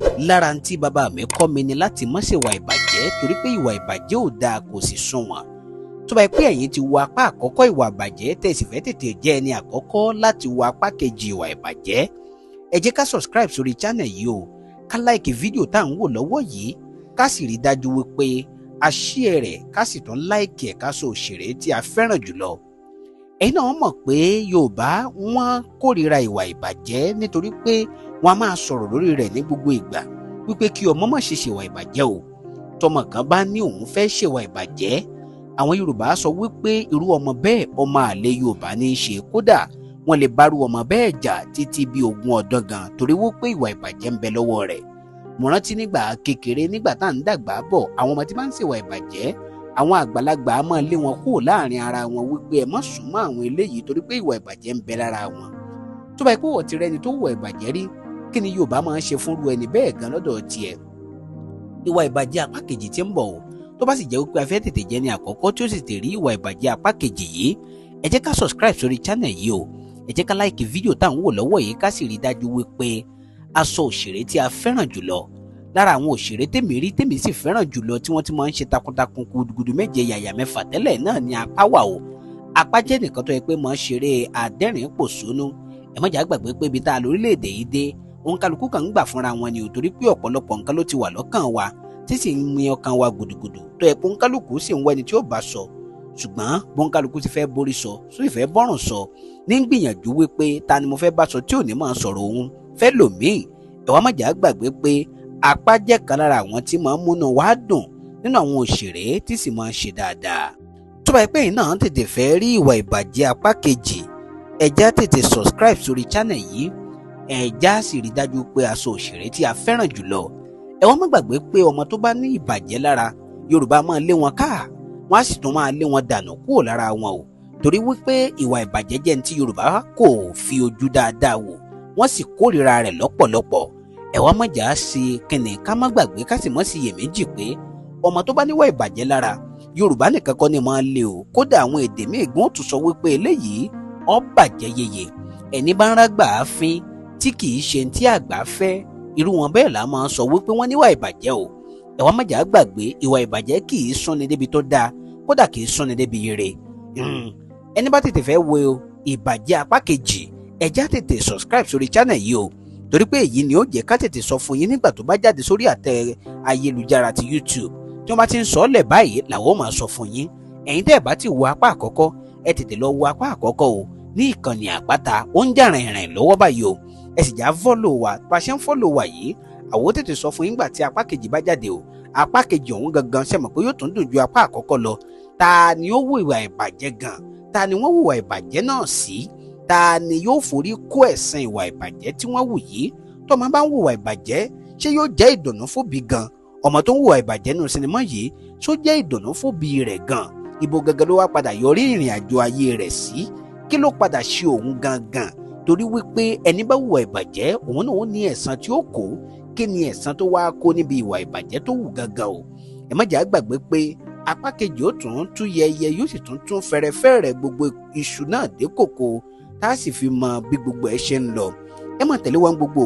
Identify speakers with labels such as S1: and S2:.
S1: Lára ń tí bàbá mi kọ́ mi ni láti má ṣèwà ìbàjẹ́, torí pé ìwà ìbàjẹ́ ò dáa, kò sì sunwọ̀n. Tó bá yẹ pé ẹ̀yin ti wo apá àkọ́kọ́ ìwà ìbàjẹ́, tẹ́ ẹ sì fẹ́ tètè jẹ́ ẹni àkọ́kọ́ láti wo apá kejì ìwà ìbàjẹ́, ẹ jẹ́ ká subscribe sórí channel yìí o, ká like fídíò tá à ń wò lọ́wọ́ yìí, ká sì rí dájú wípé a share rẹ̀, ká sì tún like ẹ̀, ká sọ òṣèré tí a fẹ́ràn jùlọ. Ẹ̀yin náà mọ̀ pé Yorùbá wọ́n kórìíra ìwà ìbàjẹ́, nítorí pé wọ́n á máa sọ̀rọ̀ lórí rẹ̀ ní gbogbo ìgbà wípé kí ọmọ má ṣe ṣèwà ìbàjẹ́ o. Tọmọ kan bá ní òun fẹ́ ṣèwà ìbàjẹ́, àwọn Yorùbá sọ wípé irú ọmọ bẹ́ẹ̀, ọmọ àlè Yorùbá ní í ṣe. Kódà wọ́n lè bárú ọmọ bẹ́ẹ̀ jà títí bí 20 ọdún gan, torí wípé ìwà ìbàjẹ́ ń bẹ lọ́wọ́ rẹ̀. Mo rántí nígbà kékeré, nígbà tá à ń dàgbà bọ̀, àwọn ọmọ tí máa ń ṣèwà ìbàjẹ́, àwọn àgbàlagbà á máa lé wọn kúrò láàrin ara wọn wípé ẹ má súnmọ́ àwọn eléyìí, torí pé ìwà ìbàjẹ́ ń bẹ lára wọn. Tó bá yẹ pé wọ́n ti rẹ́ni tó hùwà ìbàjẹ́ rí, kí ni Yorùbá máa ń ṣe fúnru ẹni bẹ́ẹ̀ gan lọ́dọ̀ tiẹ̀? Ìwà ìbàjẹ́ apá kejì tí ń bọ̀ o. Tó bá sì jẹ́ wípé a fẹ́ tètè jẹ́ ní àkọ́kọ́ tí ó sì tè rí ìwà ìbàjẹ́ apá kejì yìí, ẹ jẹ́ ká subscribe sórí channel yìí o, ẹ jẹ́ ká like fídíò tá à ń wò lọ́wọ́ yìí, ká sì rí dájú wípé a sọ òṣèré tí a fẹ́ràn jùlọ. Lára àwọn òṣèré tèmi rí, tèmi sì fẹ́ràn jùlọ, tí wọ́n ti máa ń ṣe takuntakun gudugudu méje yàyà mẹ́fà tẹ́lẹ̀ náà ni Apá wà o. Apá jẹ́ nìkan tó yẹ pé máa ń ṣeré adẹ́rìn pòṣónú. Ẹ má jà gbàgbé pé ibi tá a lórílẹ̀‐èdè yìí dé, òun kálukú kan ń gbà fúnra wọn ni ò, torí pé ọ̀pọ̀lọpọ̀ nǹkan ló ti wà lọ́kàn wa tí sì ń mi ọkàn wa gudugudu, tó yẹ pé òun kálukú sì ń wá ẹni tí ó bá sọ. Ṣùgbọ́n bóun kálukú ti fẹ́ borí sọ, só ìfẹ́ bọ́rùn sọ ní gbìyànjú wípé ta ni mo fẹ́ bá sọ tí ò ní máa sọ̀rọ̀ òun fẹ́ lòmíì. Ẹ wá má jà gbàgbé pé Apá jẹ́ kan lára àwọn tí máa ń múnú wa dùn nínú àwọn òṣèré tí sì máa ń ṣe dáadáa. Tó bá yẹ pé ẹ̀yin náà tètè fẹ́ rí ìwà ìbàjẹ́ apá kejì, ẹ já tètè subscribe sórí channel yìí, ẹ já sì rí dájú pé a sọ òṣèré tí a fẹ́ràn jùlọ. Ẹ wá má gbàgbé pé ọmọ tó bá ní ìbàjẹ́ lára, Yorùbá máa lé wọn ká, wọ́n á sì tún máa lé wọn dànù kúrò lára wọn o, torí wípé ìwà ìbàjẹ́ jẹ́ ní tí Yorùbá kò fi ojú dáadáa wò, wọ́n sì kórìíra rẹ̀ lọ́pọ̀lọpọ̀. Ẹ wá má jà á ṣe kìnnì, ká má gbàgbé, ká sì mọ́ sí iyèméjì pé ọmọ tó bá níwà ìbàjẹ́ lára, Yorùbá nìkan kọ́ ni máa lé o. Kódà àwọn èdè míì gan tún sọ wípé eléyìí ó bàjẹ́ yeye. Ẹni bá ń rágbà á fín tí kì í ṣe tí àgbà fẹ́, irú wọn bẹ́ẹ̀ là máa sọ wípé wọ́n níwà ìbàjẹ́ o. Ẹ wá má jà á gbàgbé, ìwà ìbàjẹ́ kì í súnni débi tó dáa, kódà kì í súnni débi ire. Ẹni bá tètè fẹ́ wo ìbàjẹ́ apá kejì, ẹ já tètè subscribe sórí channel yìí o, torí pé èyí ni ó jẹ́ ká tètè sọ fún yín nígbà tó bá jáde sórí àtẹ ayélujára ti YouTube. Tí wọ́n bá ti ń sọ ọ́ lẹ̀ báyìí làwọn ó máa sọ fún yín. Ẹ̀yin tẹ́ ẹ̀ bá ti wo apá àkọ́kọ́, ẹ tètè lọ wo apá àkọ́kọ́ o ní ìkànnì Àpáta. Ó ń jà rìnrìn lọ́wọ́ báyìí o. Ẹ sì já follow wa. Bá a ṣe ń follow wa yìí, àwọn ó tètè sọ fún yín gbà tí apá kejì bá jáde o. Apá kejì ọ̀hún gangan, ṣe mọ̀ pé yóò tún dùn ju apá àkọ́kọ́ lọ? Ta ni ó hùwà ìbàjẹ́ gan? Ta ni wọ́n hùwà ìbàjẹ́ náà sí? Ta ni yóò forí kó ẹ̀san ìwà ìbàjẹ́ tí wọ́n hù yìí? Tọ́mọ bá ń hùwà ìbàjẹ́, ṣé yóò jẹ́ ìdùnnú fóbi gan? Ọmọ tó ń hùwà ìbàjẹ́ nínú sinimá yìí, ṣó jẹ́ ìdùnnú fóbi rẹ̀ gan? Ibo gangan ló wá padà yọrí ìrìn àjò ayé rẹ̀ sí? Kí ló padà ṣe òun gangan? Torí wípé ẹni bá hùwà ìbàjẹ́, òun náà ó ní ẹ̀san tí ó kó. Kí ni ẹ̀san tó wá kó níbi ìwà ìbàjẹ́ tó hù gangan o? Ẹ má jẹ́ gbàgbé pé apá kejì ó tún tú yẹyẹ, yóò sì tún tún fẹ́rẹ́fẹ́rẹ́ gbogbo iṣu náà dé kòkó, tá a sì fi mọ bí gbogbo ẹ ṣe ń lọ. Ẹ máa tẹ̀lé wa gbogbo.